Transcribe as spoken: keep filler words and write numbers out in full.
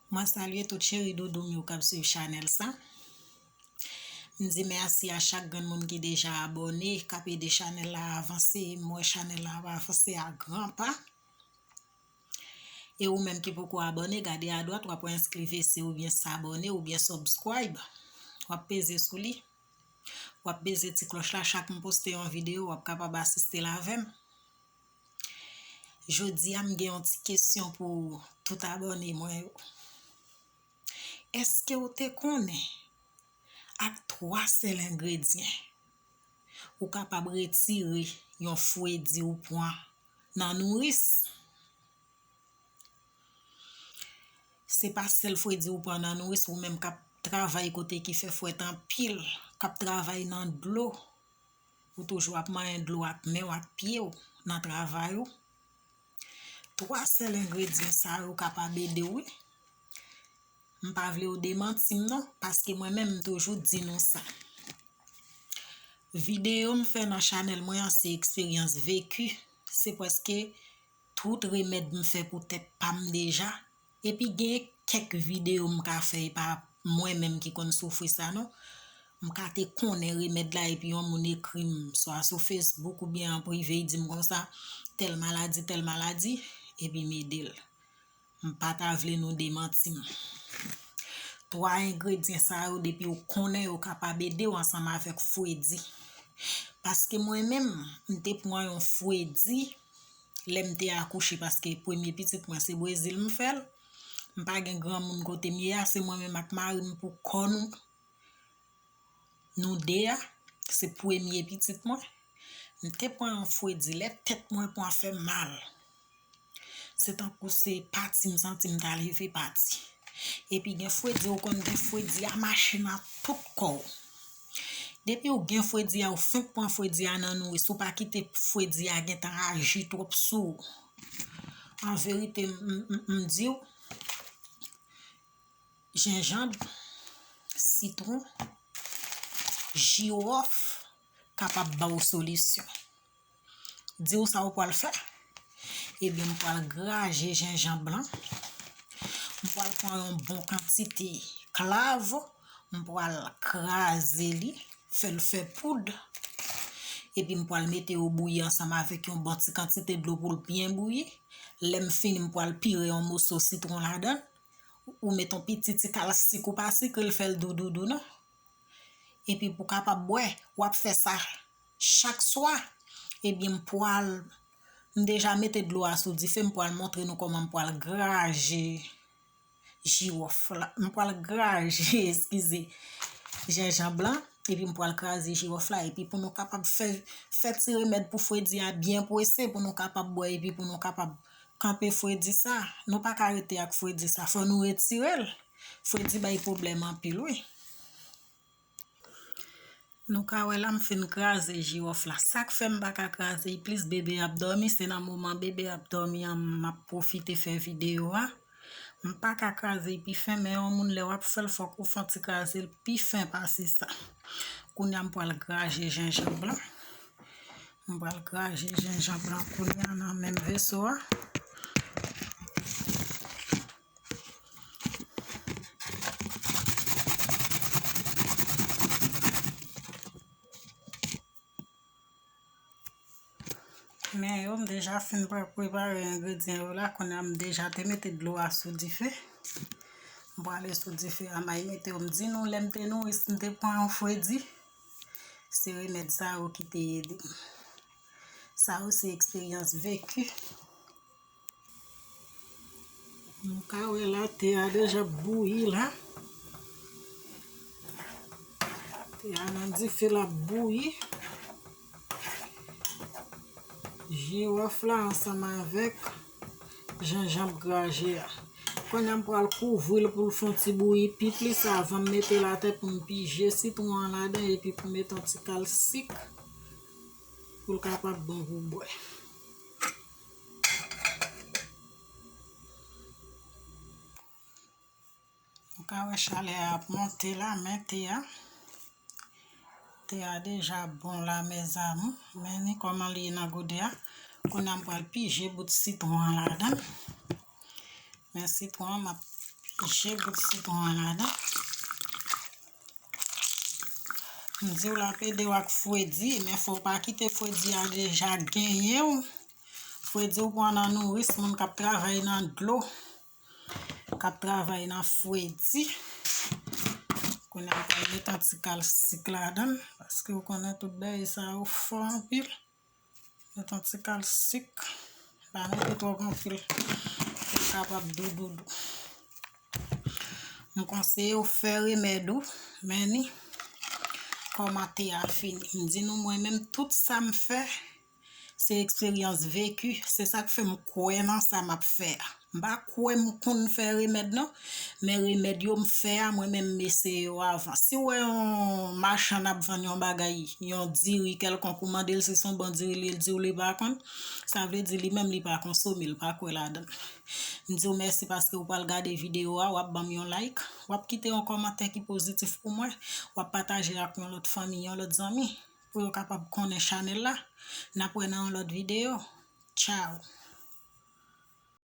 Mwen salye tout cheri doudou m yo k ap swiv chanèl sa. M di mèsi a chak grenn moun ki deja abòne, k ap ede chanèl la avanse. M wè chanèl la ap avanse a gran pa. E ou menm ki poko abòne, gade adwat, w ap wè enskri V C oubyen s'abonner oubyen subscribe. W ap peze sou li. W ap peze ti klòch la, chak m poste yon videyo, w ap kapab asiste l avè m. Jodi a, m gen yon ti kesyon pou tout abòne mwen yo. Èske w te konnen ak twa sèl engredyan, ou kapab retire yon fredi ou pran nan nouris? Se pa sèl fredi ou pran nan nouris, ou menm k ap travay kote ki fè frèt anpil, k ap travay nan dlo, ou toujou ap manyen dlo ak men w ak pye w nan travay ou. Twa sèl engredyan sa yo kapab ede w, wi. M pa vle w demanti m non, paske mwen menm m toujou di nou sa. Videyo m fè nan chanèl mwen an se eksperyans veki, se prèske tout remèd m fè pou tèt pa m deja. Epi gen kèk videyo m ka fè, e pa mwen menm ki konn soufri sa non. M ka te konnen remèd la epi yon moun ekri m, swa sou Facebook oubyen an prive, y di m konsa, tèl maladi, tèl maladi, epi m ede l. M pa ta vle nou demanti m. Twa engredyan sa yo, depi w konnen yo kapab ede w ansanm avèk fredi. Paske mwen menm, m te pran yon fredi lè m te akouche, paske premye pitit mwen se Brezil m fè l. M pa gen granmoun kote m ye a, se mwen menm ak mari m pou kò nou. Nou de a, se premye pitit mwen. M te pran yon fredi, lè tèt mwen pran fè m mal. Se tankou se pati m santi m ta leve pati. Epi gen fredi, ou konn gen fredi a mache nan tout kò w. Depi w gen fredi a, ou fenk pran fredi a nan nouris, ou pa kite fredi a gentan aji twòp sou ou. An verite, m, m, m, m di w, jenjanm, sitwon, jiwòf kapab ba w solisyon. Di w sa w pral fè? Ebyen, m pral graje jenjanm lan. M pral pran yon bon kantite klav. M pral kraze li, fè l fè poud. Epi m pral mete yo bouyi ansanm avèk yon bon ti kantite dlo pou l byen bouyi. Lè m fini, m pral pire yon moso sitwon ladan l. Ou met yon piti ti kal sik, ou pa sikre l fè l dou doudou non. Epi pou kapab bwè, w ap fè sa chak swa. Ebyen, m pral, m deja mete dlo a sou dife, m pral montre nou kòman m pral graje jiwòf la. M pral graje, eskize, jenjanm lan. Epi m pral kraze jiwòf la. Epi pou nou kapab fè, fè ti remèd pou fredi a byen prese, pou nou kapab bwè, epi pou nou kapab kanpe fredi sa. Nou pa ka rete ak fredi sa. Fò nou retire l. Fredi bay pwoblèm anpil, wi. Nou ka wè la, m fin kraze jiwòf la. Sa k fè m pa ka kraze l plis, bebe ap dòmi, se nan moman bebe ap dòmi an m ap pwofite fè videyo a. M pa ka kraze l pi fen, men yon moun lè w ap fè l, fòk ou fè yon ti kraze l pi fen pase sa. Kounye a m pral graje jenjanm lan. M pral graje jenjanm lan kounye a nan menm veso a. Men yo, m deja fin pre-, prepare engredyan yo la. Kounye a m deja te mete dlo a sou dife. M prale sou dife a, m ay mete yo. M di nou, lè m te nouris, m te pran yon fredi. Se remèd sa yo ki te ede m. Sa yo se eksperyans veki. Nou ka wè la, te a deja bouyi la. Te a nan dife l ap bouyi. Jiwòf la ansanm avèk jenjanm graje a. Kounye a m pral kouvri l pou l fè yon ti bouyi pi plis avan m mete l atè pou m pije sitwon an ladan epi pou m mete yon ti kal sik pou l kapab bon pou bwè. Nou ka wè chalè a ap monte la, men te a. Te a deja bon la, mes amours. Men ni kòman li ye nan gode a. Kounye a m pral pije bout sitwon an ladan. Men sitwon an, m ap je bout sitwon an ladan. M di w l ap ede w ak fredi, men fò w pa kite fredi a deja genyen w. Fredi w pran nan nouris moun k ap travay nan dlo, k ap travay nan fredi. Kounye a m pral met yon ti kalsik ladan l, paske w konnen tout bagay sa yo fò anpil. Met yon ti kalsik. Pa mete twòp anpil. Pou l kapab doudoudou. M konseye w fè remèd ou, men ni kòmantè a fini. M di nou, mwen menm, tout sa m fè, se eksperyans veki. Se sa k fè m kwè nan sa m ap fè a. M pa kwè m konn fè remèd non, men remèd yo m fè a, mwen menm m eseye yo avan. Si w wè yon machann ap vann yon bagay, yon diri kèlkonk, ou mande l si se yon bon diri li ye, l di w li pa konn, sa vle di li menm li pa konsome, l pa kwè ladan l. M di w mèsi paske w pral gade videyo a, w ap ban m yon like, w ap kite yon kòmantè ki pozitif pou mwen, w ap pataje ak yon lòt fanmi, yon lòt zanmi, pou yo kapab konnen chanèl la. N ap wè nan yon lòt videyo. Tchao!